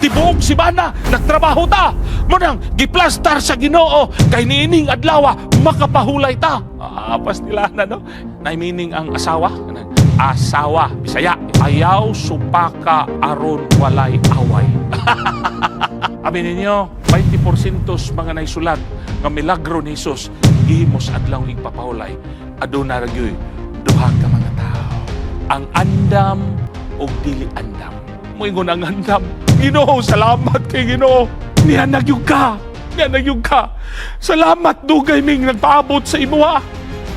Tibuok simana nagtrabaho ta. Munang giplastar sa Ginoo kay niining adlaw makapahulay ta. Ah, nila na no. Nay meaning ang asawa, asawa Bisaya, ayaw supaka aron walay away. Abi ninyo, 20% mga naisulat nga milagro ni Jesus gihimo sa adlaw igpapahulay. Aduna ra gyud duha ka mga tao. Ang andam ug dili andam. Moingon ang andam, "Ginoo, salamat kay Ginoo. Niya nagyug ka. Niya nagyug ka. Salamat dugay ming nagpaabot sa imuha."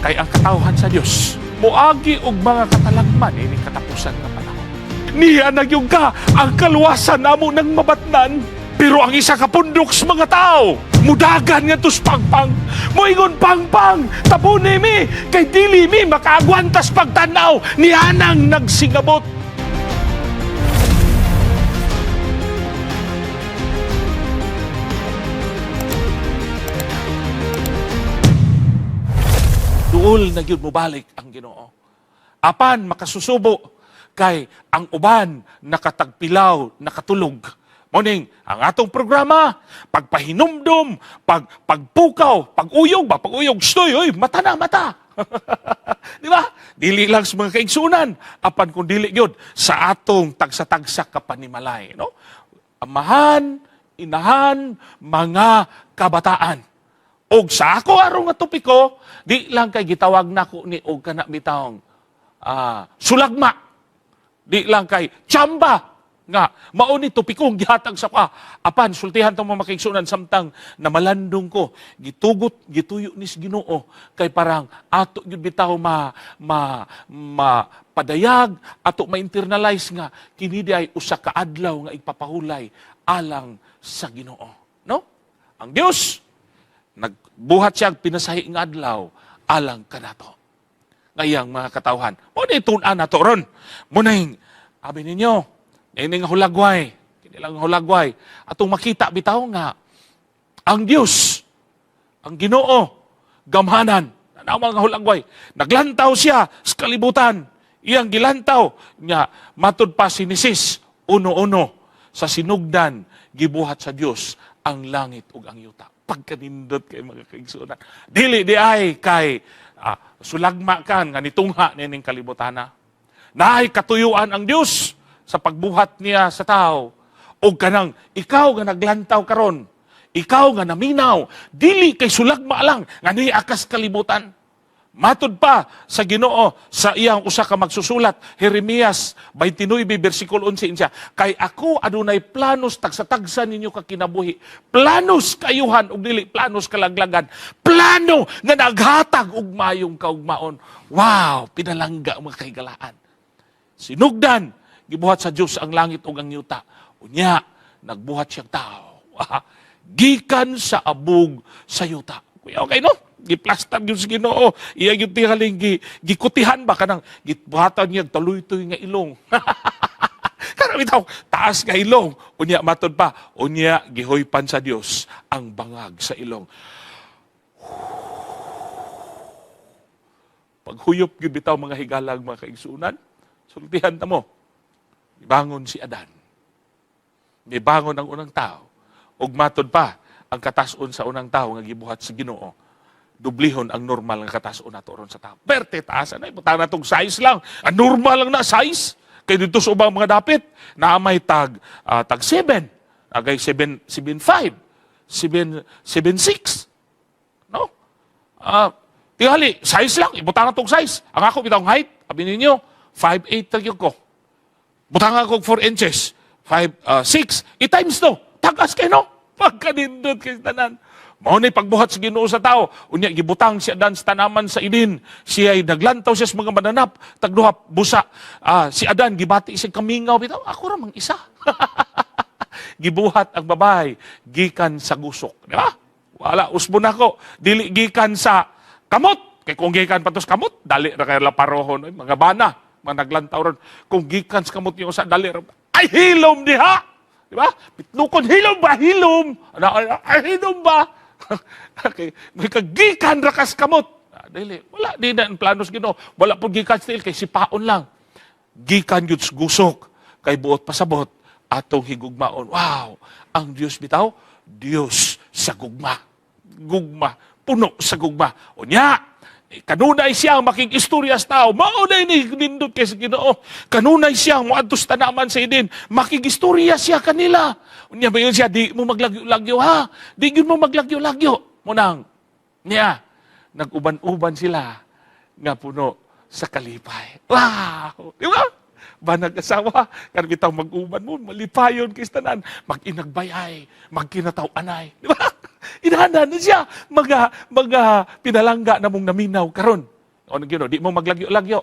Kay ang katawhan sa Dios moagi og mga katalagman ini katapusan nga panahon. Niya nagyug ka, ang kaluwasan namo ng mabatnan. Pero ang isa ka pundok sa mga tao, mudagan nga tus pangpang. Moingon, "Pangpang, tabuni mi, kay dili mi makaagwantas pagtanaw ni anang nagsingabot." Duol na gyud mobalik ang Ginoo. Apan makasusubo kay ang uban nakatagpilaw, nakatulog. Morning, ang atong programa, pagpahinumdum, pagpukaw, pag-uyog ba, pag-uyog, stoy, oy, mata na, mata. Di ba? Dili lang sa mga kaigsunan, apan kung dili gyud sa atong tagsa-tagsa kapanimalay, no? Amahan, inahan, mga kabataan. Og sa ako aron nga topiko, di lang kay gitawag nako ni og kana bitawng sulagma. Di lang kay chamba nga mao ni topikong gihatag sa pa. Apan sultihan tong mga makaigsunan, samtang namalandong ko, gitugot gituyo ni Ginoo kay parang ato gyud bitaw ma ma ma padayag, ato ma-internalize nga kini di ay usa ka adlaw nga igpapahulay alang sa Ginoo, no? Ang Dios nagbuhat siya pinasahi nga adlaw alang kanato ngayang mga katawhan. Mo ni tun-an nato ron. Muning abi ninyo, ini nga hulagway, kini lang hulagway atong makita bitaw nga ang Dios, ang Ginoo, gamhanan. Tanaw mga hulagway. Naglantaw siya sa kalibutan. Iyang gilantaw nga matud pa si Genesis 1:1, sa sinugdan gibuhat sa Dios ang langit ug ang yuta. Pagkanindot kay mga kaigsuonan. Dili di ay kay sulagma kan nga nitungha nining kalibutana. Naay katuyuan ang Dios sa pagbuhat niya sa tao. O kanang ikaw nga naglantaw karon, ikaw nga naminaw, dili kay sulagma lang nga niakas kalibutan. Matud pa sa Ginoo sa iyang usa ka magsusulat, Jeremias 29 bersikulo 11 siya, "Kay ako adunay planos tagsa-tagsa ninyo ka kinabuhi, planos kayuhan ug dili planos kalaglagan, plano nga naghatag og mayong kaugmaon." Wow, pinalangga mga kahigalaan. Sinugdan gibuhat sa Dios ang langit ug ang yuta. Unya nagbuhat siyang tao gikan sa abog sa yuta. Kuya, okay no? Giplastar gyud sa Ginoo. Iya gyud tingaling gikutihan ba, kanang gibuhatan niya taluy-tuy nga ilong. Kana bitaw taas nga ilong. Unya matod pa, unya gihoypan sa Dios ang bangag sa ilong. Paghuyop gyud bitaw mga higalag, mga kaigsunan, sultihan ta mo. Nibangon si Adan. Nibangon ang unang tao. Ug matod pa, ang katason sa unang tao nga gibuhat sa Ginoo, dublihon ang normal nga katason nato ron sa tao. Perte taas na, ibutang na tong size lang. Ang normal lang na size. Kay dito sa ubang mga dapit, na may tag 7, agay 7, 7, 5, 7, 7, 6. No? Tingali, size lang, ibutang na tong size. Ang ako bitawng height, abi ninyo, 5'8 ra gyud ko. Butang ako 4 inches, 5, 6, i-times no. Tagas kay no. Pagkanindot kay tanan. Mao ni pagbuhat sa Ginoo sa tao. Unya gibutang siya dan sa tanaman sa Eden. Siya ay naglantaw siya sa mga mananap, tagduha busa. Si Adan gibati siya kamingaw bitaw. Ako ra mang isa. Gibuhat ang babae gikan sa gusok, di ba? Wala usbon ako. Dili gikan sa kamot. Kay kung gikan pa to sa kamot, dali ra kay laparohon, oy, mga bana, mga naglantaw ron. Kung gikan sa kamot niyo sa dali ra, ay hilom diha. Di ba? Pitlukon, hilom ba? Hilom. Ano, ay hilom ba? Okay. May kagikan ra kas kamot. Dili, wala di na ang planos Ginoo. Wala po gikan still kay sipaon lang. Gikan gyud sa gusok kay buot pasabot. Atong higugmaon. Wow! Ang Dios bitaw, Dios sa gugma. Gugma, puno sa gugma. Unya, kanunay siya makig-istorya sa tao. Mao na ni nindot kay sa Ginoo. Kanunay siya moadto sa tanaman sa Eden. Makig-istorya siya kanila. Unya ba yun siya, di mo maglagyo-lagyo ha. Di gyud mo maglagyo-lagyo. Munang, niya, nag-uban-uban sila nga puno sa kalipay. Wow! Di ba? Ba nag-asawa, kan bitaw mag-uban mo, malipayon kay tanan, mag-inagbayay, magkinataw-anay. Di ba? Inana na siya, mga pinalangga na mong naminaw karon. O nag di mo maglagyo-lagyo.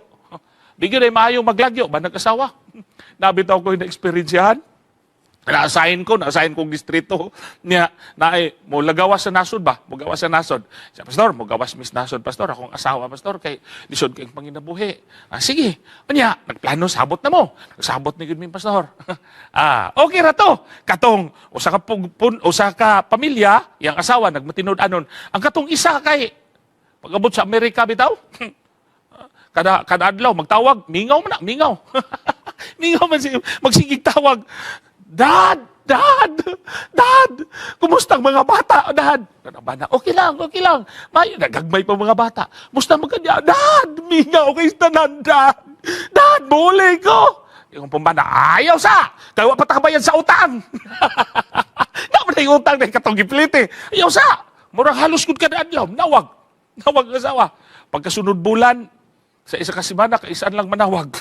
Di gyud ay maayo maglagyo, ba nag-asawa? Nabitaw ko yung na-experiencehan. Na-assign kong distrito niya na ay mo lagawas sa nasod ba? Mo gawas sa nasod. Siya, "Pastor, mo gawas mis nasod, pastor, akong asawa, pastor, kay lisod kay panginabuhi." Ah, sige. Unya, nagplano sabot na mo. Sabot ni gud mi, pastor. Ah, okay ra to. Katong usa ka usa ka pamilya, yang asawa nagmatinud-anon. Ang katong isa kay pag-abot sa Amerika bitaw, kada kada adlaw magtawag, mingaw man na, mingaw. Mingaw man si magsigig tawag. "Dad, Dad, Dad, kumusta ang mga bata, Dad?" Kanang bana, "Okay lang, okay lang." May nagagmay pa mga bata. "Musta man kanya, Dad?" "Mingaw kay tanan, Dad. Dad, muli ko." Yung pambana, "Ayaw sa! Kaya wa pa ta kabayad sa utang." Naman na yung utang na katong giplite. "Ayaw sa! Murag halos gud kada adlaw, nawag. Nawag ang asawa. Pagkasunod bulan, sa isa ka semana, kaisaan lang manawag.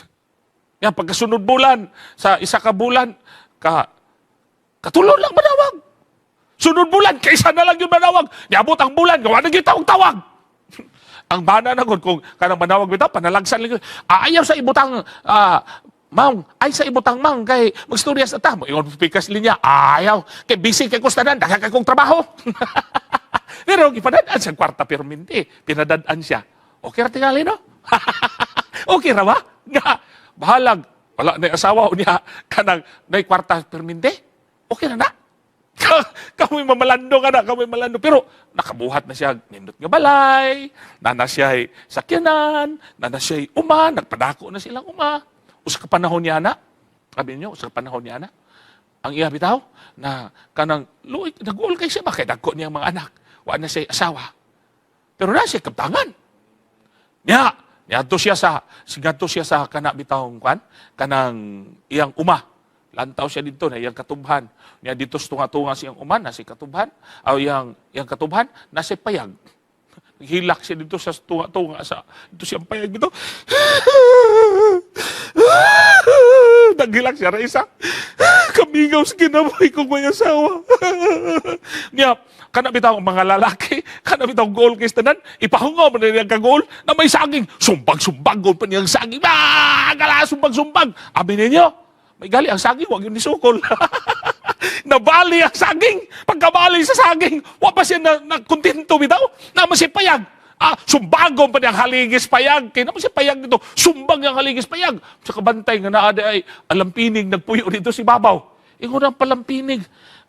Yan, pagkasunod bulan, sa isa ka bulan, katulo lang manawag. Sunod bulan, kaysa na lang yung manawag. Niabot ang bulan, gawa na tawag tawag. Ang bana na gud kung kanang manawag bitaw, panalagsan lang yun. "Ah, ayaw sa ibutang, ah, Mang, ay sa ibutang, Mang, kay magstorya sa ta." Ingon pikas linya, "Ayaw, kay busy kay kustanan, daghan kay kong trabaho." Pero gipadad-an siya kwarta perminti, pinadad-an siya. Okay ra tingali, no? Okay ra ba? Nga, bahalag, wala na asawa niya, kanang nay kwarta perminti. Okay na na. Kamoy mamalando ka na, kamoy malando. Pero nakabuhat na siya, nindot nga balay, nana siya sakyanan, nana siya uma, nagpadako na silang uma. Usa ka panahon niya na, sabi niyo, usa ka panahon niya na, ang iya bitaw, na kanang, luoy, nag-uol kay siya ba, kay dagko niya mga anak, wa na siya asawa. Pero na siya kaptangan. Niya, niadto siya sa kana bitawng kwan, kanang iyang uma. Lantaw siya dito na iyang katubhan. Niya dito sa tunga-tunga siyang uma na si katubhan, o iyang katubhan na si payag. Hilak siya dito sa tunga-tunga sa dito siyang payag dito. Naghilak siya ra isa. "Kamingaw sa kinabuhi kong may asawa." Niya, kana bitaw ang mga lalaki, kana bitaw goal kay tanan, ipahungaw man niyang kagol na may saging, sumbag-sumbagon pa niyang saging. Ah, gala sumbag-sumbag. Abi ninyo, may gali ang saging, wag yun nisukol. Nabali ang saging. Pagkabali sa saging, wa pa siya na kontento bitaw. Naman siya payag. Ah, sumbagon pa niyang haligis payag. Kaya naman siya payag dito. Sumbag niyang haligis payag. Sa kabantay nga naa ay alampinig nagpuyo dito si babaw. Ingon ang palampinig,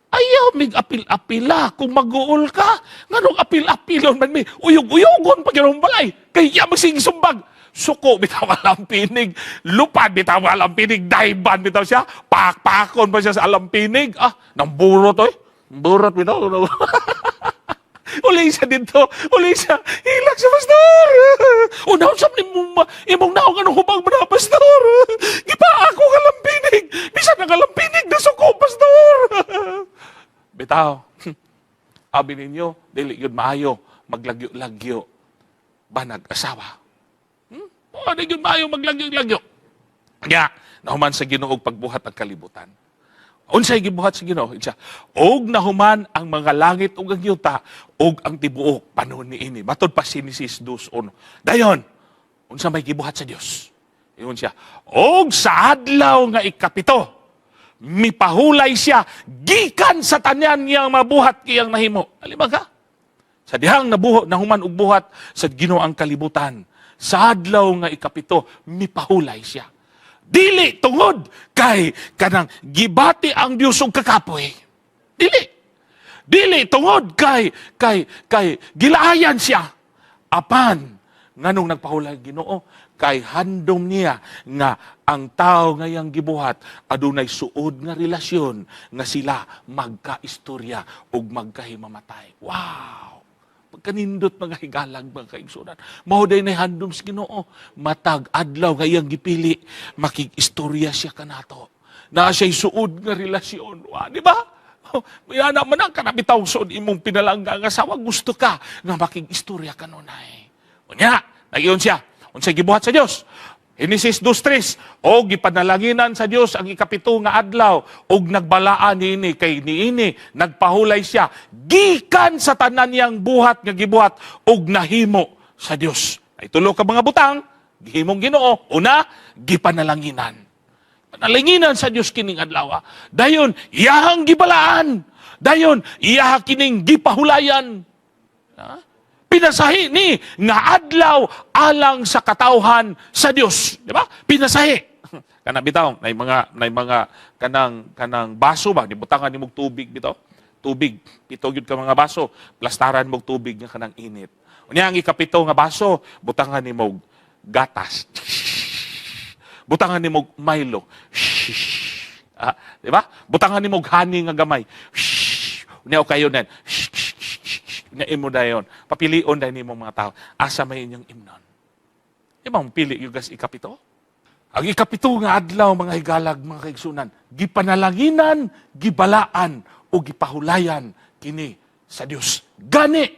"Ayaw mig apil-apila kung mag-uol ka. Nganong apil-apilon man mi, uyog-uyogon pa gyud balay. Kaya magsige sumbag." Suko bitaw alampinig, lupad bitaw alampinig, dayban bitaw siya, pakpakon pa siya sa alampinig. Ah, namburot oy. Burot bitaw. Uli siya dito. Uli siya. Hilak siya, pastor. "Unaw sa imong, imong naong anong hubag mo na, pastor? Gipa ako kalampinig. Bisan ang kalampinig na suko, pastor." Bitaw. Abi ninyo, dili yun maayo maglagyo-lagyo banag asawa. Oh, di yun maayo maglagyo-lagyo. Kaya, nahuman sa Ginoo og pagbuhat ang kalibutan. Unsay gibuhat sa Ginoo? Siya, og nahuman ang mga langit ug ang yuta ug ang tibuok panahon niini. Matod pa Genesis 2:1. Dayon, unsa may gibuhat sa Dios? Ingon siya, og sa adlaw nga ikapito, mipahulay siya gikan sa tanan niyang mabuhat kiyang nahimo. Alima ka? Sa dihang nabuho, nahuman og buhat sa Ginoo ang kalibutan, sa adlaw nga ikapito, mipahulay siya. Dili tungod kay kanang gibati ang Dios og kakapoy. Dili. Dili tungod kay gilaayan siya. Apan nganong nagpahulay ang Ginoo kay Kay handom niya nga ang tao nga iyang gibuhat adunay suod nga relasyon nga sila magkaistorya ug magkahimamatay. Wow! Pagkanindot, mga higalag, mga kaigsunan. Mao day na handom sa Ginoo. Matag adlaw nga iyang gipili, makig-istorya siya kanato. Na siya'y suod nga relasyon. Wa, di ba? Yana man ang kanabitaw suod imong pinalangga nga asawa, gusto ka nga makig-istorya kanunay. Unya, nagyon siya. Unsay gibuhat sa Dios? Genesis 2:3, o gipanalanginan sa Dios ang ikapito nga adlaw ug nagbalaan niini kay niini nagpahulay siya gikan sa tanan niyang buhat nga gibuhat ug nahimo sa Dios. Ay tulo ka mga butang gihimong Ginoo. Una, gipanalanginan. Panalanginan sa Dios kining adlaw. Dayon iyahang gibalaan. Dayon iyaha kining gipahulayan. Ha? Pinasahi ni nga adlaw alang sa katawhan sa Dios, di ba? Pinasahi. Kana bitaw, nay mga kanang kanang baso ba, gibutangan nimog tubig bitaw. Tubig, pito gyud ka mga baso, plastaran mog tubig nga kanang init. Unya ang ikapito nga baso, butangan nimog gatas. Butangan nimog Milo. Ah, di ba? Butangan nimog honey nga gamay. Unya o kayo nan. Unya imo dayon. Papilion dayon nimo mga tao. Asa may inyong imnon? Di ba pili yung gas ikapito? Ang ikapito nga adlaw, mga higalag, mga kaigsunan, gipanalanginan, gibalaan, o gipahulayan kini sa Dios. Gani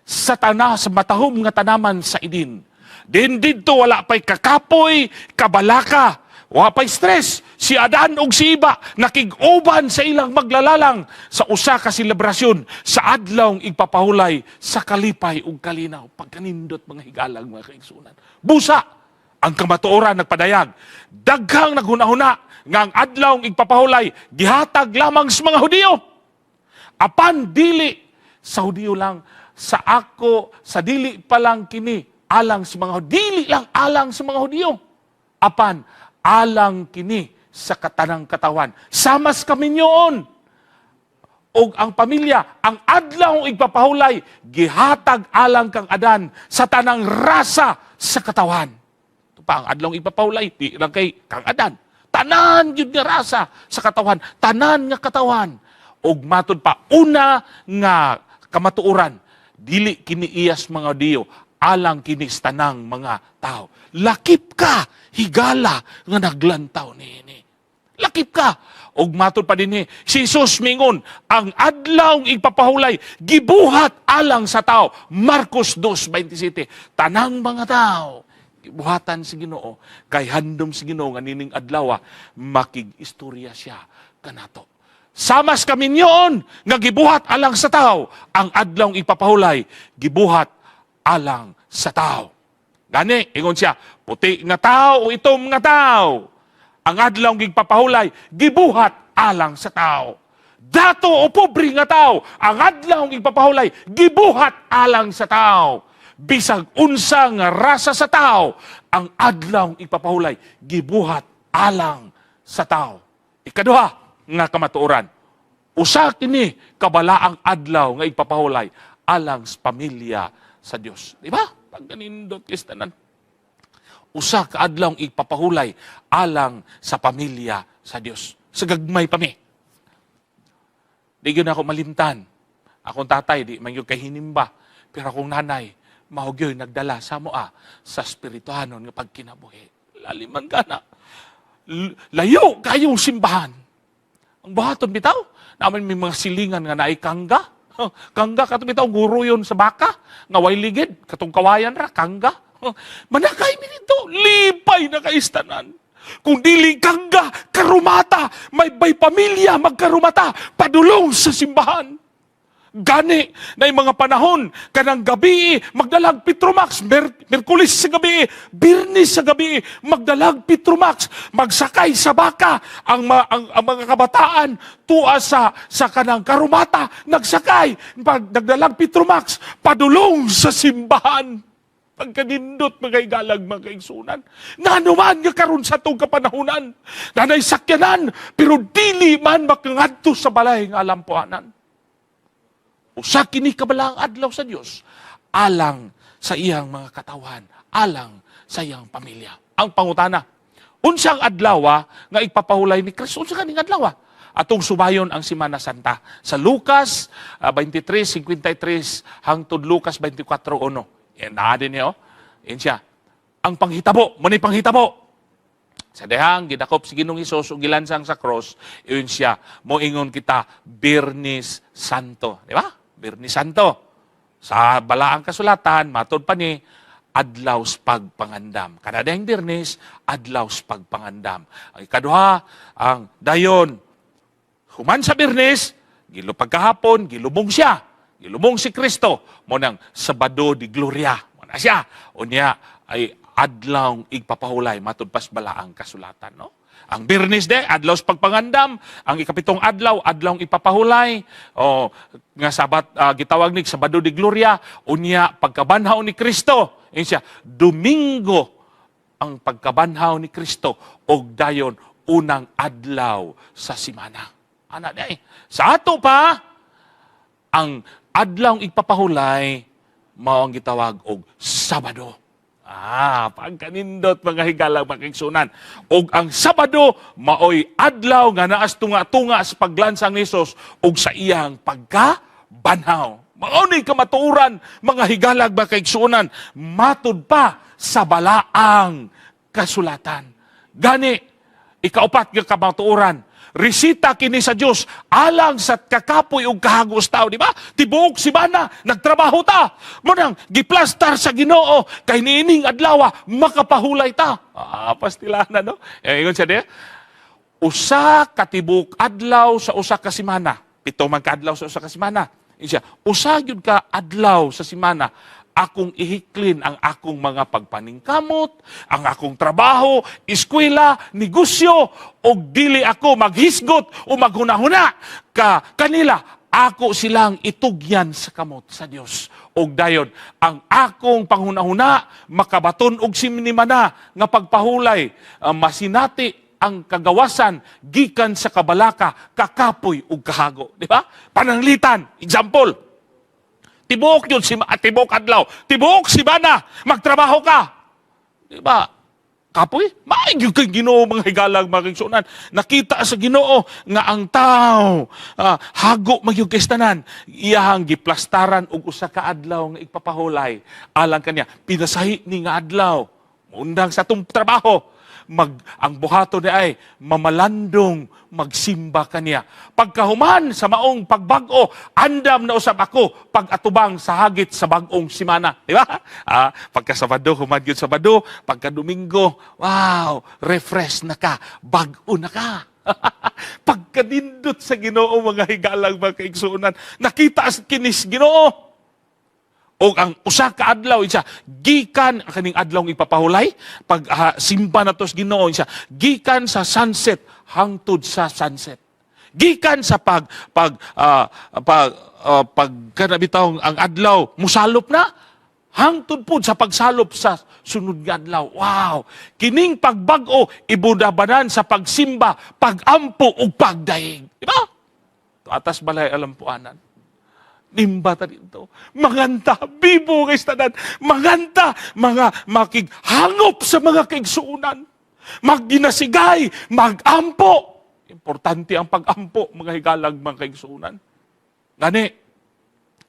sa tana sa matahom nga tanaman sa Eden. Din didto wala pay kakapoy, kabalaka, wa pay stress. Si Adan ug si Iba nakig-uban sa ilang maglalalang sa usa ka selebrasyon sa adlawng igpapahulay sa kalipay ug kalinaw. Pagkanindot, mga higalag, mga kaigsunan. Busa ang kamatuoran nagpadayag. Daghang naghunahuna nga ang adlawng igpapahulay gihatag lamang sa mga Hudiyo. Apan dili sa Hudiyo lang, sa ako sa dili pa lang kini alang sa mga dili lang alang sa mga Hudiyo. Apan alang kini sa katanang katawan. Samas kaminyoon og ang pamilya, ang adlaw igpapahulay gihatag alang kang Adan sa tanang rasa sa katawan. Ito pa ang adlaw igpapahulay, di lang kay kang Adan. Tanan gyud nga rasa sa katawan, tanan nga katawan. Og matud pa, una nga kamatuoran, dili kini iyas mga Diyo, alang kini sa tanang mga tao. Lakip ka, higala nga naglantaw niini. Lakip ka. Og matud pa dinhi, si Jesus mingon, ang adlaw igpapahulay gibuhat alang sa tao. Marcos 2:27. Tanang mga tao gibuhatan si Ginoo kay handom si Ginoo nga nining adlaw makig-istorya siya kanato. Samas kaminyoon nga gibuhat alang sa tao, ang adlaw ipapahulay gibuhat alang sa tao. Gani, ingon siya, puti nga tao o itom nga tao, ang adlaw gigpapahulay gibuhat alang sa tao. Dato o pobre nga tao, ang adlaw igpapahulay gibuhat alang sa tao. Bisag unsa nga rasa sa tao, ang adlaw ipapahulay gibuhat alang sa tao. Ikaduha nga kamatuoran, usa kini kabalaang adlaw nga ipapahulay alang sa pamilya sa Dios. Di ba? Pagkanindot tanan. Usa ka adlaw ipapahulay alang sa pamilya sa Dios. Sa gagmay pa mi. Di gyud ako malimtan. Akong tatay di man gyud kahinimba, pero akong nanay mao gyud nagdala sa amoa sa espirituhanon nga pagkinabuhi. Laliman ka na. Layo kayong simbahan. Ang buhaton bitaw, naman may mga silingan nga naay kangga. Kangga kato bitaw guro yun sa baka nga way ligid katong kawayan ra kangga. Manakay mi dito, lipay na kaistanan. Kung dili kangga, karumata, may bay pamilya magkarumata, padulong sa simbahan. Gani na mga panahon kanang gabi magdalag Petromax, Merkulis sa gabi, Birnis sa gabi magdalag Petromax, magsakay sa baka ang mga kabataan tua sa kanang karumata, nagsakay pag nagdalag Petromax padulong sa simbahan. Pagkanindot, mga igalag, mga kaigsunan. Ngano man nga karon sa atong kapanahunan, nanay sakyanan, pero dili man makangadto sa balay nga alampuanan. Usa kini kabalaang adlaw sa Dios alang sa iyang mga katawan, alang sa iyang pamilya. Ang pangutana, unsang adlaw nga ipapahulay ni Kristo? Unsa kaning adlaw? Atong subayon ang Simana Santa. Sa Lucas 23:53 hangtod Lucas 24:1. Yan naa din niyo. Yan siya. Ang panghitabo, mo ni panghitabo. Sa dihang gidakop si Ginoong Hesus ug gilansang sa cross, yun siya, moingon kita Biyernes Santo, di ba? Biyernes Santo. Sa balaang kasulatan, matod pa ni adlaw sa pagpangandam. Kada dihang Biyernes, adlaw sa pagpangandam. Ang ikaduha, ang dayon, human sa Biyernes, gilo pagkahapon, gilubong siya. Gilubong si Kristo. Mo nang Sabado de Gloria. Mo na siya. Unya ay adlaw igpapahulay matud pas balaang kasulatan, no? Ang Biyernes de, adlaw sa pagpangandam, ang ikapitong adlaw, adlaw ipapahulay. O nga sabat gitawag ni Sabado de Gloria, unya pagkabanhaw ni Kristo. Yun siya, Domingo ang pagkabanhaw ni Kristo og dayon unang adlaw sa simana. Ana di ay. Sa ato pa ang adlaw igpapahulay mao ang gitawag og Sabado. Ah, pagkanindot, mga higalang makigsunan. Og ang Sabado maoy adlaw nga naas tunga-tunga sa paglansang ni Hesus og sa iyang pagkabanhaw. Mao ni kamatuoran, mga higalag makaigsunan, matud pa sa balaang kasulatan. Gani, ikaupat nga kamatuoran, resita kini sa Dios alang sa kakapoy ug kahagos tao, di ba? Tibuok simana nagtrabaho ta. Mo nang giplastar sa Ginoo kay niining adlaw makapahulay ta. Ah, pastilana, no? Eh, ingon siya di, usa ka tibuok adlaw sa usa ka semana. 7 man ka adlaw sa usa ka semana. Ingon siya, usa gyud ka adlaw sa semana akong ihiklin ang akong mga pagpaningkamot, ang akong trabaho, eskwela, negosyo, og dili ako maghisgot o maghunahuna ka kanila, ako silang itugyan sa kamot sa Dios. Og dayon ang akong panghunahuna makabaton og simnimana nga pagpahulay, masinati ang kagawasan gikan sa kabalaka, kakapoy ug kahago, di ba? Pananglitan, example, tibuok yun, si, tibuok adlaw, tibuok simana, magtrabaho ka. Di ba? Kapoy? Maay kay Ginoo, mga higalang mga igsunan. Nakita sa Ginoo nga ang tao hago magyud kay tanan. Iyahang giplastaran og usa ka adlaw nga igpapahulay alang kaniya. Pinasahi ni nga adlaw. Undang sa atong trabaho, mag ang buhaton ni ay mamalandong magsimba kaniya. Pagkahuman sa maong pagbag-o, andam na usab ako pag-atubang sa hagit sa bag-ong simana, di ba? Ah, pagka Sabado, human gyud Sabado, pagka Domingo, wow, refresh na ka, bag-o na ka. Pagkanindot sa Ginoo, mga higalang mga kaigsuonan, nakita sa kinis Ginoo. O ang usa ka adlaw isa gikan kaning adlaw ipapahulay pag simba na to sa Ginoo isa gikan sa sunset hangtod sa sunset, gikan sa pag pag pag pag kana bitaw ang adlaw musalop na hangtod pud sa pagsalop sa sunod nga adlaw. Wow, kining pagbag-o ibudabanan sa pagsimba, pagampo ug pagdayeg, di ba? Atas balay alampuanan. Nimba ta dito. Manganta, bibo kay tanan. Manganta, mga makighangop sa mga kaigsuunan. Magginasigay, magampo. Importante ang pag-ampo, mga higalag, mga kaigsuunan. Gani,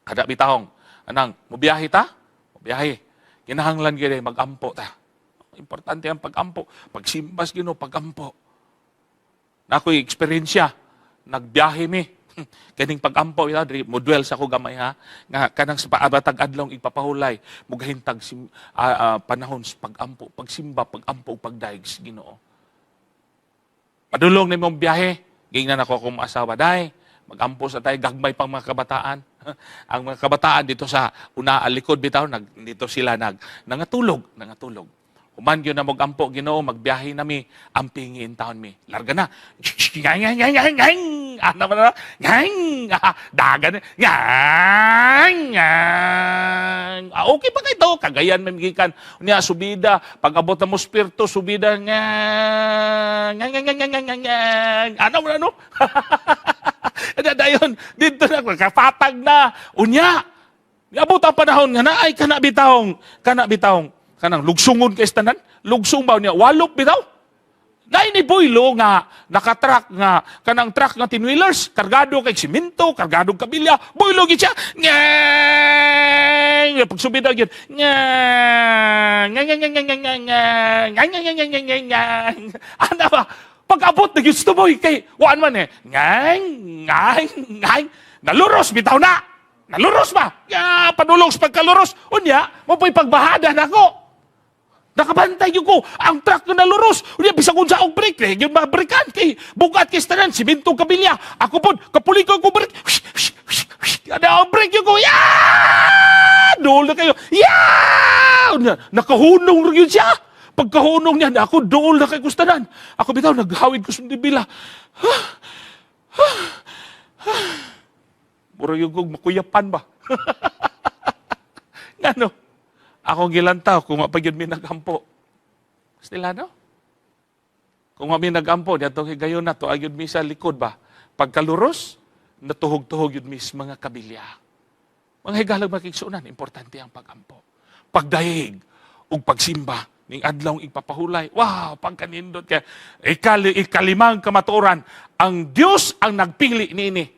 kada bitahong, anang, mubiyahe ta? Mubiyahe. Kinahanglan gyud magampo ta. Importante ang pag-ampo. Pagsimbas Ginoo, pag-ampo. Na ako'y eksperyensya, nagbiyahe mi. Kaning pag-ampo ila diri mo dwell sa ko gamay ha nga kanang sa paabatag adlaw ipapahulay mugahintag panahon sa pag-ampo, pagsimba, pag-ampo ug pagdayeg sa Ginoo. Padulong na imong biyahe, gingnan ako akong asawa, "Day, magampo sa tayo," gagmay pang mga kabataan. Ang mga kabataan dito sa una likod bitaw nag dito sila nag nangatulog, nangatulog. Human gyud na mag-ampo Ginoo, magbiyahe nami, ampingi in taon mi. Larga na. Ngang ngang ngang ngang ngang. Ano ba na? Ngang. Ah, dagan. Ngang ngang. Ah, okay pa kay to. Cagayan man gikan. Unya subida, pag abot na mo spirito, subida ngang ngang ngang ngang ngang ngang. Ano mo na no? Ada dayon dito na kafatag na. Unya, niabot ang panahon nga naay kana bitawng Kanang lugsungon kay tanan, lugsong ba niya, walop bitaw. Naay ni boylo nga naka-truck nga kanang truck nga 10 wheelers, kargado kay simento, kargado kabilya, boylo gid siya. Ngeng! Pagsubid na gyud. Ngeng! Ngeng ngeng ngeng ngeng ngeng ngeng ngeng ngeng ngeng ngeng ngeng ngeng. Ana ba? Pag-abot na gyud tumoy kay waan man eh. Ngeng ngeng ngeng. Naluros bitaw na. Naluros ba? Ya, padulong sa pagkaluros. Unya, mao po'y pagbahada nako. Nakabantay gyud ko ang truck nga naluros. Unya, bisag unsa og brake, eh, yung mga breakan kay bugat kay tanan simento, kabilya. Ako pod kapuli ko ko brake. Ana ang brake gyud ko. Ya! Duol na kayo. Ya! Unya, nakahunong ra gyud siya. Pagkahunong niya, ako duol na kay kustanan. Ako bitaw naghawid ko sa dibila. Mura yung kog makuyapan ba? Ngano? Akong gilantaw kung wa pa gyud mi nagampo. Sila, no? Kung wa mi nagampo, diadtong higayon na to, ayud mi sa likod ba? Pagkaluros, natuhog-tuhog yun mi sa mga kabilya. Mga higalag, mga kaigsuonan, importante ang pagampo. Pagdayeg ug pagsimba ning adlaw igpapahulay. Wow, pagkanindot kay ikalimang kamatuoran, ang Dios ang nagpili niini.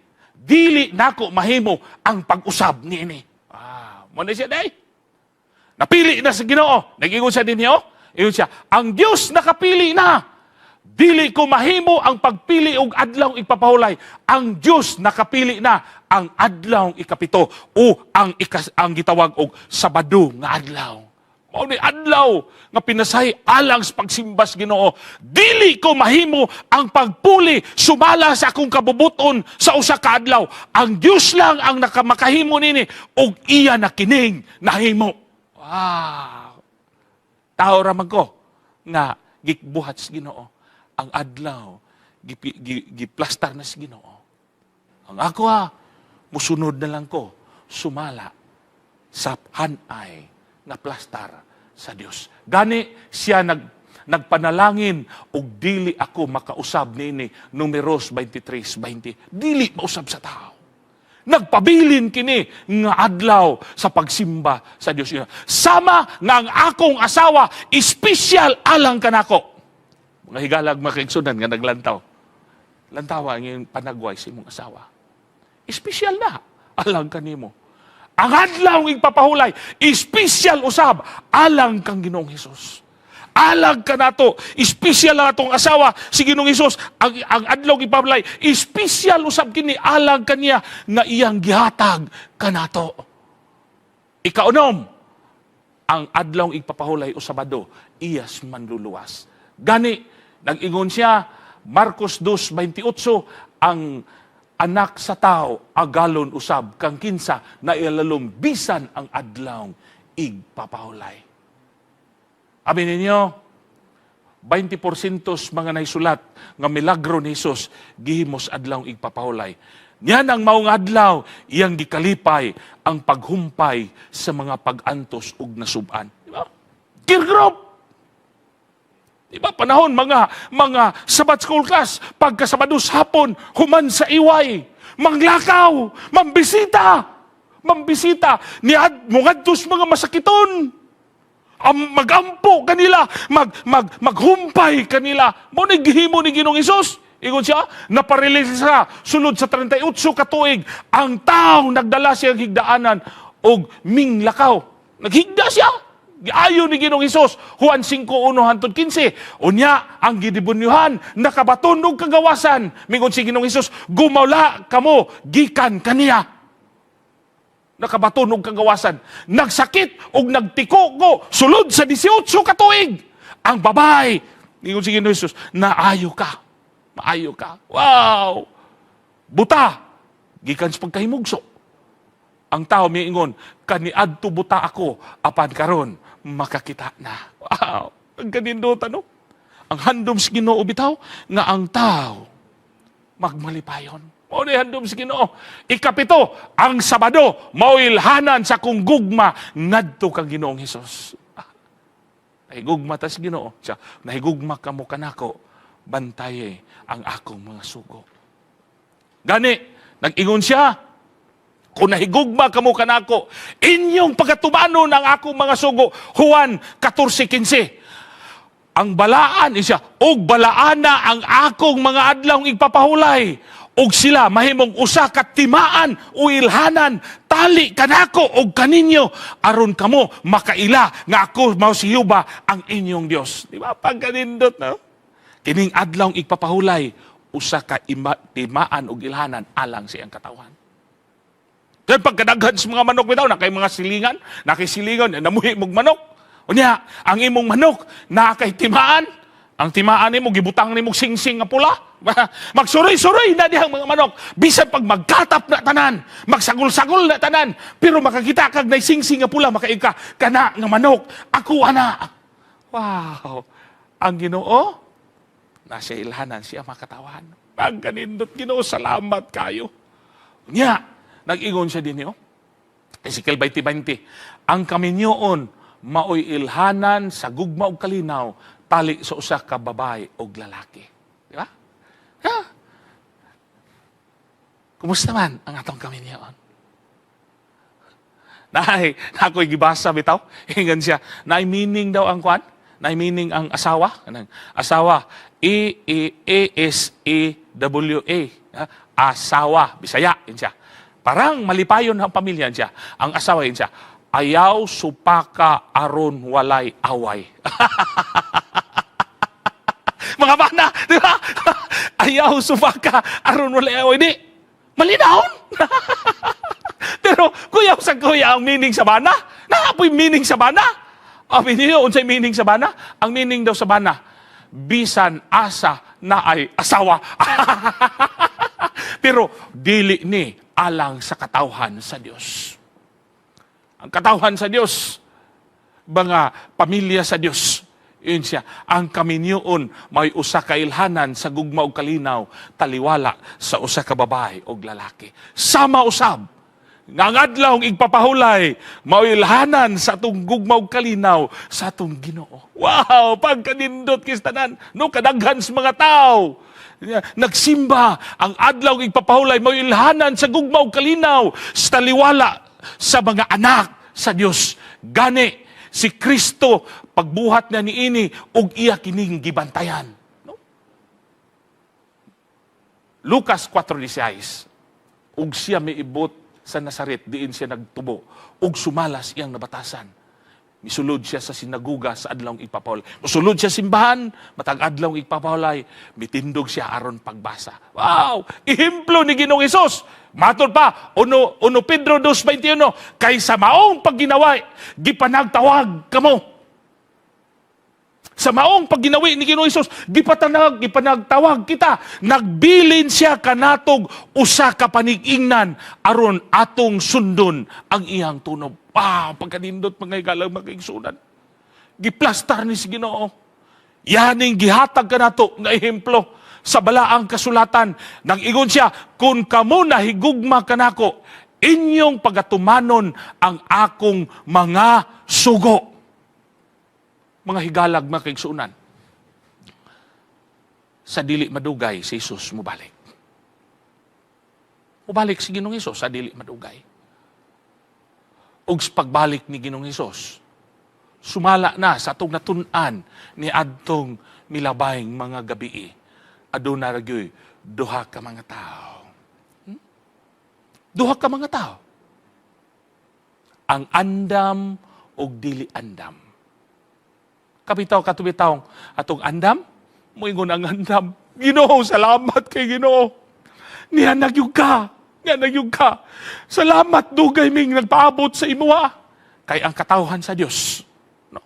Dili nako mahimo ang pag-usab niini. Ah, mao na siya day. Napili na sa Ginoo. Nag-ingon siya dinhi oh. Ingon siya, ang Dios nakapili na. Dili ko mahimo ang pagpili og adlaw igpapahulay. Ang Dios nakapili na ang adlaw 7 o ang gitawag og Sabado nga adlaw. Mao ni adlaw nga pinasahi alang sa pagsimba sa Ginoo. Dili ko mahimo ang pagpuli sumala sa akong kabubuton sa usa ka adlaw. Ang Dios lang ang nakamakahimo nini ug iya na kining nahimo. Wow. Tao ra man ko nga gibuhat sa Ginoo ang adlaw, giplastar na sa Ginoo. Ang ako ha, musunod na lang ko sumala sa hanay nga plastar sa Dios. Gani siya nagpanalangin og dili ako makausab niini. Numeros 23:20. Dili mausab sa tao. Nagpabilin kini nga adlaw sa pagsimba sa Dios. Sama nga ang akong asawa, espesyal alang kanako. Mga higalag, mga kaigsuonan nga naglantaw. Lantawa ang iyong panagway sa imong asawa. Espesyal na alang kanimo. Ang adlaw igpapahulay, espesyal usab alang kang Ginoong Hesus. Alang kanato, espesyal ang atong asawa si Ginoong Hesus. Ang adlaw ipapahulay, espesyal usab kini alang kaniya nga iyang gihatag kanato. Ikaunom, ang adlaw igpapahulay o Sabado, iyas manluluwas. Gani, nag-ingon siya, Marcos 2:28, ang Anak sa Tao agalon usab kang kinsa na ilalom bisan ang adlaw igpapahulay. Abi ninyo, 20% mga naisulat nga milagro ni Hesus gihimos adlaw igpapahulay. Niya ang maong adlaw iyang gikalipay ang paghumpay sa mga pag-antos ug nasuban. Di ba? Care group. Di ba? Panahon mga Sabbath school class, pagka Sabado sa hapon, human sa iway, manglakaw, mambisita, mambisita, niad mungadtos mga masakiton. Magampo kanila, mag, mag, maghumpay kanila. Mao ni gihimo ni Ginoong Hesus. Ingon siya, naparelease siya sulod sa 38 ka tuig ang taong nagdala siya higdaanan og minglakaw. Naghigda siya. Giayo ni Ginoong Hesus, Juan 5:1 hantod 15. Unya ang gidebonyuhan nakabaton og kagawasan. Mingon si Ginoong Hesus, "Gumawla kamo gikan kaniya." Nakabaton og kagawasan. Nagsakit og nagtiko ko sulod sa 18 ka tuig. Ang babay, ningon si Ginoong Hesus, "Naayo ka. Maayo ka." Wow! Buta, gikan sa pagkahimugso. Ang tao miingon, "Kaniadto buta ako, apan karon makakita na." Wow! Ang kanindutan, no? Ang handom sa Ginoo bitaw nga ang tao magmalipayon. Mao ni handom sa Ginoo. Ikapito, ang Sabado mao'y ilhanan sa kong gugma ngadto kang Ginoong Hesus. Ah, nahigugma ta sa Ginoo. Siya, nahigugma kamo kanako, bantaye ang akong mga sugo. Gani, nag-ingon siya, Kung nahigugma kamo kanako, inyong pagatumanon ang akong mga sugo. Juan 14:15. Ang balaan siya, og balaana ang akong mga adlaw igpapahulay. Og sila mahimong usa ka timaan o ilhanan tali kanako og kaninyo aron kamo makaila nga ako mao si Jehova ang inyong Dios. Di ba? Pagkanindot, no? Kining adlaw igpapahulay usa ka timaan og ilhanan alang sa iyang katawhan. Kaya pagkadaghan sa mga manok bitaw, na kay mga silingan, na kay silingan, namuhi mog manok. Unya, ang imong manok, na kay timaan, ang timaan nimo gibutang nimo singsing nga pula. Magsuroy-suroy na dihang mga manok. Bisan pag magkatap na tanan, magsagol-sagol na tanan, pero makakita kag nay singsing nga pula, makaika kana nga manok, ako ana. Wow. Ang Ginoo nasa ilhanan siya makatawan. Pagkanindot, Ginoo, salamat kayo. Nya, nag-ingon siya din niyo. Ezekiel 20:20, ang kaminyoon maoy ilhanan sa gugma ug kalinaw tali sa usa ka babae og lalaki. Di ba? Ha? Kumusta man ang atong kaminyoon? Nay, ako'y gibasa bitaw. Ingon siya, naay meaning daw ang kwan? Naay meaning ang asawa? Kanang asawa, E E A S A W A. Ha? Asawa, Bisaya, yun siya. Parang malipayon ang pamilya siya. Ang asawa yun siya. Ayaw supaka aron walay away. Mga bana, di ba? Ayaw supaka aron walay away. Di, malinawon. Pero kuya sa kuya ang meaning sa bana. Naa poy meaning sa bana. Abi niyo, unsay meaning sa bana? Ang meaning daw sa bana, bisan asa na ay asawa. Pero dili ni alang sa katawhan sa Dios. Ang katawhan sa Dios, mga pamilya sa Dios, yun siya, ang kaminyoon may usa ka ilhanan sa gugma ug kalinaw taliwala sa usa ka babae og lalaki. Sama usab nga ang adlaw igpapahulay mao'y ilhanan sa atong gugma ug kalinaw sa atong Ginoo. Wow, pagkanindot kistanan no, kadaghan sa mga tao nagsimba, ang adlaw igpapahulay mao'y ilhanan sa gugma ug kalinaw sa taliwala sa mga anak sa Dios. Gani si Kristo pagbuhat niya niini ug iya kining gibantayan. No? Lucas 4:16, ug siya miibot sa Nazaret diin siya nagtubo ug sumalas iyang nabatasan. Misulod siya sa sinaguga sa adlawng igpapahulay. Musulod siya simbahan, matag adlawng igpapahulay, mitindog siya aron pagbasa. Wow! Ehemplo ni Ginoong Hesus. Matod pa, 1 Pedro 2:21, kay sa maong pagginaway, gipanagtawag kamo. Sa maong pagginawi ni Ginoong Hesus, gipanagtawag kita. Nagbilin siya kanatog usa ka panig-ingnan aron atong sundon ang iyang tunob. Ah, pagkanindot, mga higalang mga igsunan. Giplastar ni si Ginoo. Yaning gihatag kanato nga ehemplo sa balaang kasulatan. Nag-ingon siya, kung kamo nahigugma kanako, inyong pagatumanon ang akong mga sugo. Mga higalag, mga kaigsunan, sa dili madugay, si Jesus mubalik. Mubalik si Ginoong Hesus sa dili madugay. Ug sa pagbalik ni Ginoong Hesus, sumala na sa atong natun-an ni adtong milabayng mga gabii, aduna ra gyoy duha ka mga tao. Duha ka mga tao. Ang andam ug dili andam. Kapitaw katubitaw atong andam, moingon ang andam, "Ginoo, salamat kay Ginoo. Niya nagyug ka. Niya nagyug ka. Salamat, dugay ming nagpaabot sa imuha." Kay ang katawhan sa Dios, no,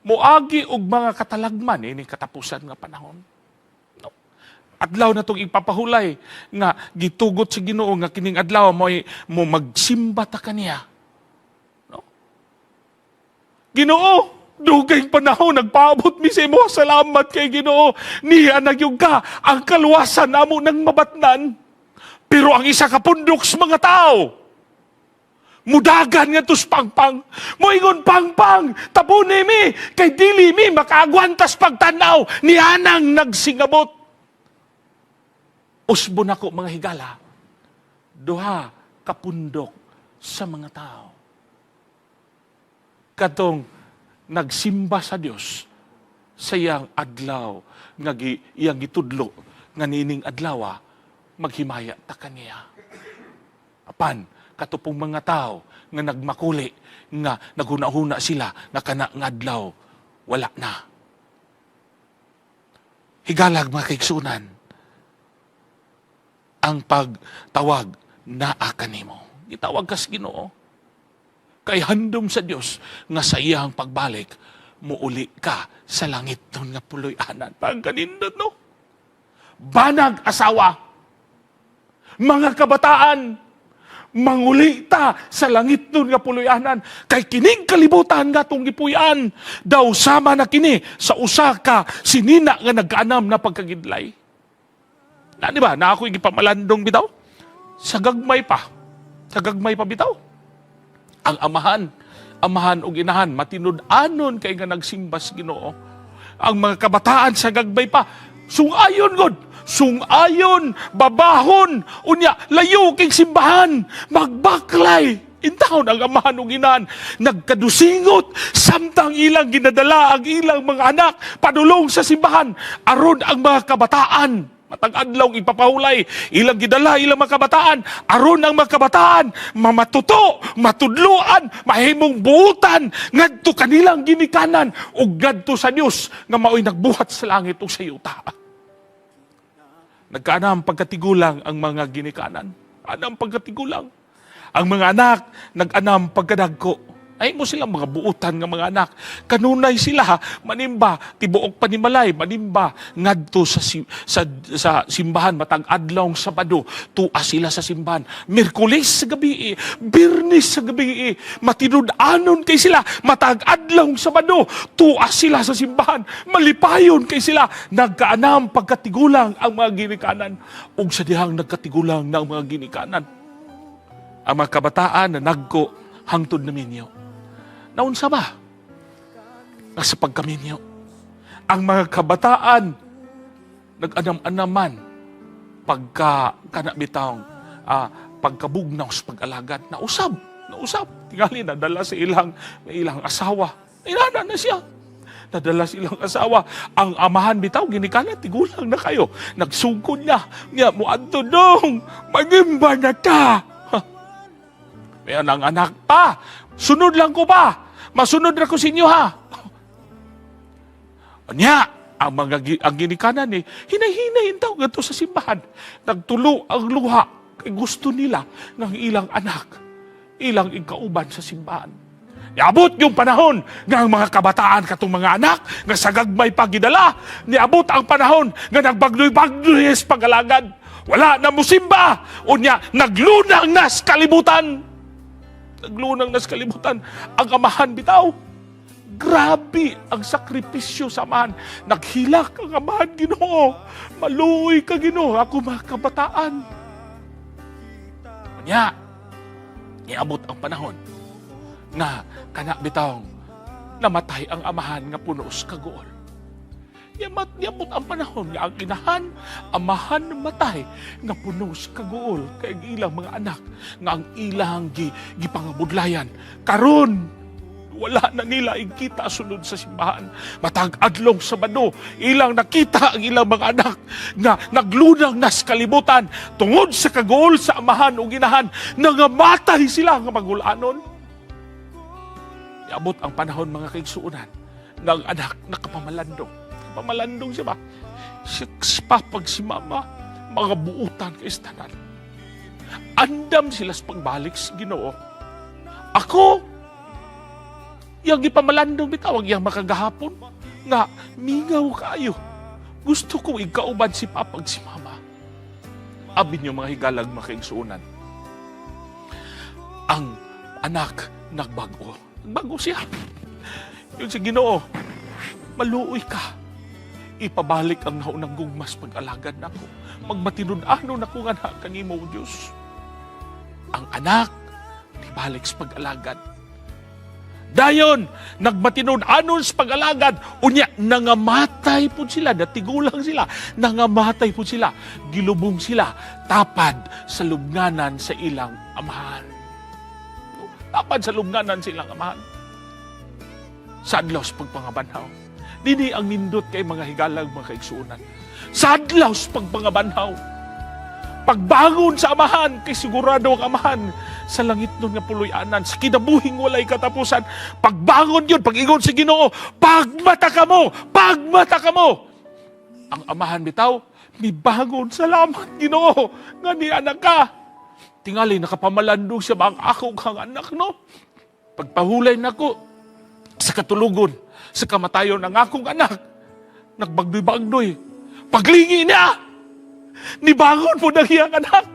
moagi og mga katalagman ini katapusan nga panahon. No? Adlaw na tong ipapahulay nga gitugot sa Ginoo nga kining adlaw mo magsimba ta kaniya. No? "Ginoo, dugay panahon nagpaabot mi sa imo. Salamat kay Ginoo. Niya nagyug ka, ang kaluwasan namo nang mabatnan." Pero ang isa ka pundok sa mga tao, mudagan nga tus pangpang. Moingon, "Pangpang, tabuni mi, kay dili mi makaagwantas pagtanaw ni anang nagsingabot." Usbon ako, mga higala, duha ka pundok. Sa mga tao. Katong nagsimba sa Dios sa iyang adlaw nga iyang gitudlo nga niining adlawa maghimaya ta kaniya. Apan kato pong mga tao nga nagmakuli, nga naghuna-huna sila nga kana nga adlaw wala na. Higalag, mga kaigsunan, ang pagtawag naa kanimo. Gitawag kas Ginoo. Kay handom sa Dios nga sa iyang pagbalik muuli ka sa langit nun nga puloy-anan. Pagkanindot, no? Banag, asawa, mga kabataan, manguli ta sa langit nun nga puloy-anan. Kay kining kalibutan nga atong gipuy-an, daw sama na kini sa usa ka sinina nga nagkaanam na pagkagidlay. Na, di ba? Na ako'y gipamalandong bitaw. Sa gagmay pa. Sa gagmay pa bitaw. Ang amahan ug inahan, matinud-anon kay nga nagsimba sa Ginoo. Ang mga kabataan sa gagmay pa, sungayon gud, sungayon, babahon, unya layo kay simbahan, magbaklay. Intawon ang amahan ug inahan nagkadusingot samtang ilang ginadala ang ilang mga anak padulong sa simbahan aron ang mga kabataan matag adlaw ipapahulay. Ilang gidala ilang mga kabataan aron ang mga kabataan mamatuto, matudloan, mahimong buutan ngadto kanilang ginikanan ug ngadto sa Dios nga maoy nagbuhat sa langit ug sa yuta. Nagkaanam pagkatigulang ang mga ginikanan. Anam pagkatigulang. Ang mga anak, nag-anam pagkadagko. Ay mo silang mga buutan nga mga anak. Kanunay sila manimba, tibuok panimalay, manimba ngadto sa simbahan matag adlaw Sabado, tua sila sa simbahan. Miyerkules sa gabi, Biyernes sa gabi, matinud-anon kay sila matag adlaw Sabado, tua sila sa simbahan, malipayon kay sila. Nagkaanam pagkatigulang ang mga ginikanan ug sa dihang nagkatigulang ng mga ginikanan, ang mga kabataan na nagko hangtod na minyo. Naunsa ba? Nasa pagkaminyo. Ang mga kabataan nag-anam-anaman pagka kana bitawng pagkabugnaw sa pag-alagad. Nausab, nausab. Tingali nadala sa ilang asawa. Inana na siya. Nadala sa ilang asawa. Ang amahan bitaw, ginikanan, tigulang na kayo. Nagsugod na. Niya, muadto dong. Mangimba na ta. Ha. May ang anak pa. Sunod lang ko pa. Masunod ra ko sa inyo, ha. Nya, ang mga ang ginikanan ni hinay-hinay daw gadto sa simbahan. Nagtulo ang luha kay gusto nila ng ilang anak, ilang ikauban sa simbahan. Niabot yung panahon nga ang mga kabataan katong mga anak nga sa gagmay pagidala. Niabot ang panahon nga nagbagnoy-bagnoy sa pag-alagad. Wala na musimba. Unya, naglunang nas kalibutan. Naglunang nas kalibutan. Ang amahan bitaw. Grabe ang sakripisyo sa amahan. Naghilak ang amahan, "Ginoo. Maluoy ka, Ginoo. Ako mga kabataan." Unya, niabot ang panahon nga kana bitawng namatay ang amahan nga puno sa kaguol. Niabot ang panahon nga ang inahan, amahan namatay nga puno sa kaguol kay ang ilang mga anak nga ang ilang gipangabudlayan. Karon wala na nila ikita sulod sa simbahan. Matag adlong Sabado, ilang nakita ang ilang mga anak nga naglunang nas kalibutan tungod sa kaguol sa amahan ug inahan, nangamatay sila nga magulanon. Iabot ang panahon, mga kaigsuonan, nga ang anak nakapamalandong. Pamalandong siya ba? Si papa ug si mama, mga buutan kay tanan. Andam sila sa pagbalik sa Ginoo. Ako, yang gipamalandong bitaw, ang iyang makagahapon, nga mingaw kayo. Gusto ko ikauban si papa ug si mama. Abi niyo, mga higalag, mga kaigsuonan. Ang anak nagbago. Nagbago siya. Yun sa Ginoo, maluoy ka. Ipabalik ang naunang gugmas pag-alagad nako. Magmatinud-ano na ko nga na kanimo, Diyos. Ang anak, ibalik sa pag-alagad. Dayon, nagmatinud-anon sa pag-alagad, unya, nangamatay po sila, natigulang sila, nangamatay po sila, gilubong sila, tapad sa lubnganan sa ilang amahan. Apan sa lubnganan silang amahan. Sa adlaw sa pagpangabanhaw. Dini ang nindot kay mga higalag, mga kaigsuonan. Sa adlaw sa pagpangabanhaw. Pagbangon sa amahan, kay sigurado ang amahan sa langit nun nga puloy-anan, sa kinabuhing walay katapusan. Pagbangon yun, pag-ingon sa Ginoo, "Pagmata ka mo! Pagmata ka mo!" Ang amahan bitaw, mibangon, "Salamat, Ginoo, nga ni anak ka." Tingali, nakapamalandong siya ba ang ako kang anak, no? Pagpahulay nako sa katulugon, sa kamatayon ng akong anak, nagbagdoy-bagdoy. Paglingi niya, nibangon po ng iyang anak.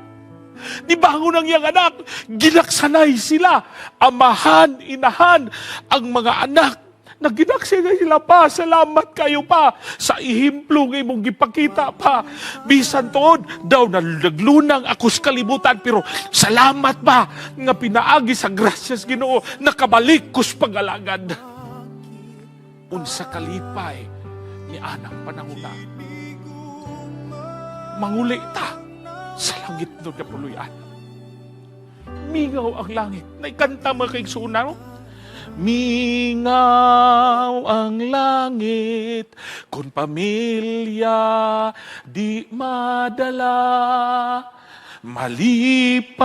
Nibangon ang iyang anak. Ginaksanay sila. Amahan, inahan, ang mga anak. Naginaksanay sila pa. "Salamat kayo pa sa ihimplo nga imong gipakita pa. Bisan tuod, daw naglunang ako sa kalibutan. Pero salamat pa nga pinaagi sa grasyas Ginoo, nakabalik ko sa pag-alagad." Unsa kalipay ni anang panahona. Manguli ta sa langit no nga puloy-anan. Mingaw ang langit. Naikanta, mga kaigsuonan, no? Mingaw ang langit kung pamilya di madala. Malipay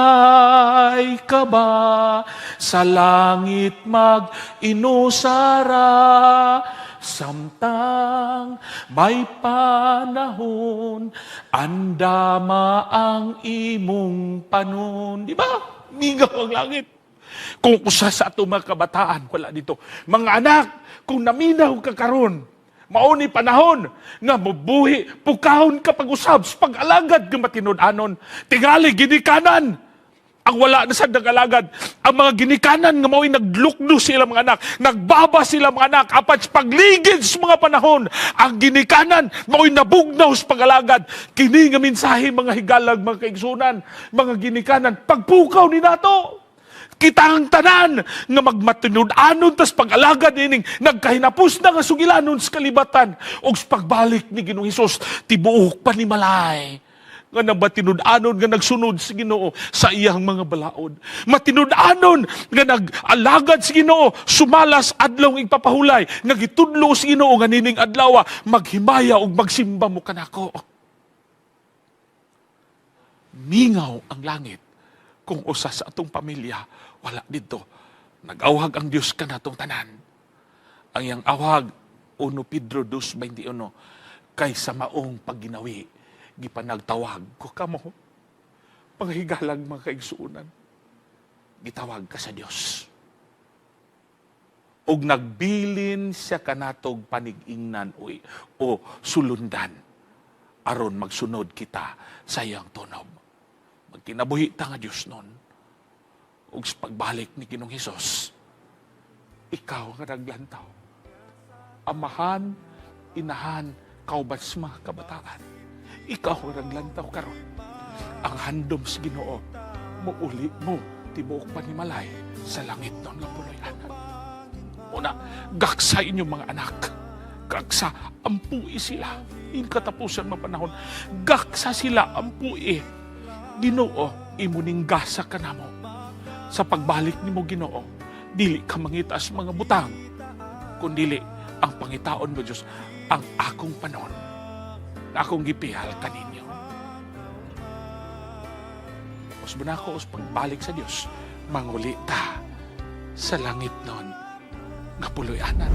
ka ba sa langit mag inusara samtang may panahon, andama ang imong panon? Di ba? Mingaw ang langit. Kung usa sa ato mga kabataan, wala dito. Mga anak, kung naminaw ka karon, mao ni panahon nga mubuhi, pukahon ka pag-usab sa pag-alagad nga matinud-anon. Tingali ginikanan ang wala na sa nag-alagad. Ang mga ginikanan nga mao'y naglukdo sila mga anak, nagbaba sila mga anak, apat sa pagligid sa mga panahon, ang ginikanan mao'y nabugnaw sa pag-alagad. Kini nga mensahe, mga higalag, mga kaigsuonan, mga ginikanan, pagpukaw ni nato. Kitang tanan nga magmatinud-anon tas pag-alagad ining nagkahinapos na nga sugilanon sa kalibatan ug sa pagbalik ni Ginoong Hesus, tibuok panimalay nga nabatinud-anon nga nagsunod sa Ginoo sa iyang mga balaod. Matinud-anon nga nag-alagad sa Ginoo sumalas adlaw igpapahulay nga gitudlo sa Ginoo nga nining adlaw maghimaya ug magsimba mo kanako. Mingaw ang langit kung usa sa atong pamilya wala dito. Nag-awhag ang Dios kanatong tanan. Ang iyang awhag, 1 Pedro 2:21, "Kay sa maong pagginawi, gipanagtawag ko kamo." Panghigalag, mga kaigsuonan, gitawag ka sa Dios. Ug nagbilin siya kanatog panig-ingnan uy, o sulundan aron magsunod kita sa iyang tunob. Magkinabuhi ta nga Dios nun. Ug sa pagbalik ni Ginoong Hesus, ikaw nga naglantaw. Amahan, inahan, kauban sa mga kabataan. Ikaw nga naglantaw karon. Ang handom sa Ginoo, muuli mo tibuok panimalay sa langit nun nga puloy-anan. Una, gaksa inyong mga anak. Gaksa, ampui sila. In katapusan mga panahon, gaksa sila, ampui. Ginoo, imo ning gasa ka namo. Sa pagbalik nimo, Ginoo, dili ka mangitas mga butang, kundili ang pangitaon mo, Diyos, ang akong panon na akong gipihal kaninyo. Usbon ako, us pagbalik sa Dios, manguli ta sa langit nun nga puloy-anan.